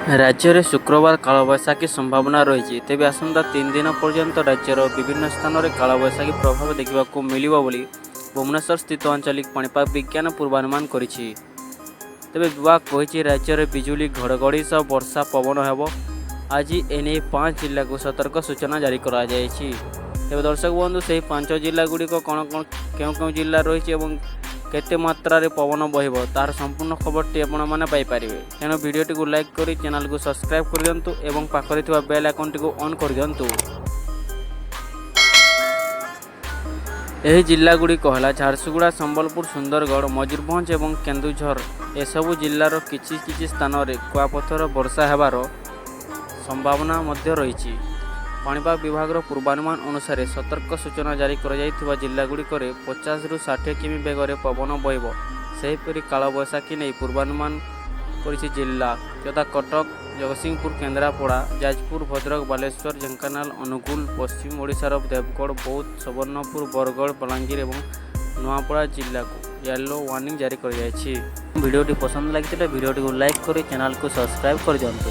ରାଜ୍ୟରେ ଶୁକ୍ରବାର କାଳବୈଶାଖୀ ସମ୍ଭାବନା ରହିଛି। ତେବେ ଆସନ୍ତା 3 ଦିନ ପର୍ଯ୍ୟନ୍ତ ରାଜ୍ୟର ବିଭିନ୍ନ ସ୍ଥାନରେ କାଳବୈଶାଖୀ ପ୍ରଭାବ ଦେଖିବାକୁ ମିଳିବ ବୋଲି ଭୁବନେଶ୍ୱର ସ୍ଥିତ ଆଞ୍ଚଳିକ ପାଣିପାଗ ବିଜ୍ଞାନ ପୂର୍ବାନୁମାନ କରିଛି। ତେବେ ବିଭାଗ କହିଛି, ରାଜ୍ୟରେ ବିଜୁଳି, ଘଡ଼ଘଡ଼ି ସହ ବର୍ଷା, ପବନ ହେବ। ଆଜି ଏନେଇ ପାଞ୍ଚ ଜିଲ୍ଲାକୁ ସତର୍କ ସୂଚନା ଜାରି କରାଯାଇଛି। ତେବେ ଦର୍ଶକ ବନ୍ଧୁ, ସେହି ପାଞ୍ଚ ଜିଲ୍ଲା ଗୁଡ଼ିକ କ'ଣ କ'ଣ, କେଉଁ କେଉଁ ଜିଲ୍ଲା ରହିଛି ଏବଂ କେତେ ମାତ୍ରାରେ ପବନ ବହିବ, ତାହାର ସମ୍ପୂର୍ଣ୍ଣ ଖବରଟି ଆପଣମାନେ ପାଇପାରିବେ। ତେଣୁ ଭିଡ଼ିଓଟିକୁ ଲାଇକ୍ କରି ଚ୍ୟାନେଲକୁ ସବସ୍କ୍ରାଇବ୍ କରିଦିଅନ୍ତୁ ଏବଂ ପାଖରେ ଥିବା ବେଲ୍ ଆଇକନ୍ଟିକୁ ଅନ୍ କରିଦିଅନ୍ତୁ। ଏହି ଜିଲ୍ଲାଗୁଡ଼ିକ ହେଲା ଝାରସୁଗୁଡ଼ା, ସମ୍ବଲପୁର, ସୁନ୍ଦରଗଡ଼, ମୟୂରଭଞ୍ଜ ଏବଂ କେନ୍ଦୁଝର। ଏସବୁ ଜିଲ୍ଲାର କିଛି କିଛି ସ୍ଥାନରେ କୁଆପଥର ବର୍ଷା ହେବାର ସମ୍ଭାବନା ମଧ୍ୟ ରହିଛି। ପାଣିପାଗ ବିଭାଗର ପୂର୍ବାନୁମାନ ଅନୁସାରେ ସତର୍କ ସୂଚନା ଜାରି କରାଯାଇଥିବା ଜିଲ୍ଲାଗୁଡ଼ିକରେ 50ରୁ 60 କିମି ବେଗରେ ପବନ ବହିବ। ସେହିପରି କାଳବୈଶାଖୀ ନେଇ ପୂର୍ବାନୁମାନ କରିଛି ଜିଲ୍ଲା ଯଥା କଟକ, ଜଗତସିଂହପୁର, କେନ୍ଦ୍ରାପଡ଼ା, ଯାଜପୁର, ଭଦ୍ରକ, ବାଲେଶ୍ୱର, ଢେଙ୍କାନାଳ, ଅନୁଗୁଳ, ପଶ୍ଚିମ ଓଡ଼ିଶାର ଦେବଗଡ଼, ବୌଦ୍ଧ, ସୁବର୍ଣ୍ଣପୁର, ବରଗଡ଼, ବଲାଙ୍ଗୀର ଏବଂ ନୂଆପଡ଼ା ଜିଲ୍ଲାକୁ ୟେଲୋ ୱାର୍ଣ୍ଣିଂ ଜାରି କରାଯାଇଛି। ଭିଡ଼ିଓଟି ପସନ୍ଦ ଲାଗିଥିଲେ ଭିଡ଼ିଓଟିକୁ ଲାଇକ୍ କରି ଚ୍ୟାନେଲକୁ ସବସ୍କ୍ରାଇବ୍ କରିଦିଅନ୍ତୁ।